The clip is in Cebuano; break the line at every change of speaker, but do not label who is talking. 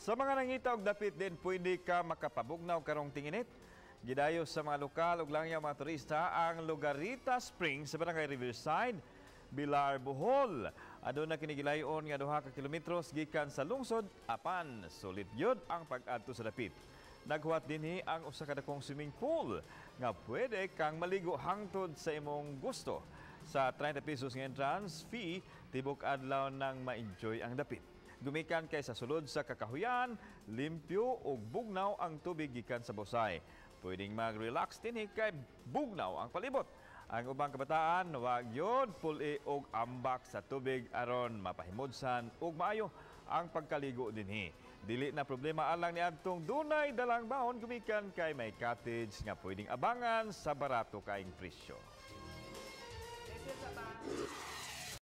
Sa mga nangita og dapit din pwede ka makapabugnaw karong tinginit. Gidayo sa mga lokal ug langyaw mga turista ang Lugarita Spring sa Barangay Riverside, Bilar, Bohol. Aduna kini gilayon nga 2 ka kilometros gikan sa lungsod, apan sulit gyud ang pag-adto sa dapit. Naghuwat dinhi ang usa ka dakong swimming pool nga pwede kang maligo hangtod sa imong gusto. Sa 30 pesos nga entrance fee, tibok adlaw nang ma-enjoy ang dapit. Gumikan kay sa sulod sa kakahuyan, limpyo ug bugnaw ang tubig gikan sa busay. Pwedeng mag-relax dinhi kay bugnaw ang palibot. Ang ubang kabataan, wag gyud pul-i og ambak sa tubig aron mapahimudsan ug maayo ang pagkaligo dinhi. Dili na problema alang niadtong dunay dalang baon gumikan kay may cottage nga pwedeng abangan sa barato kaayong presyo.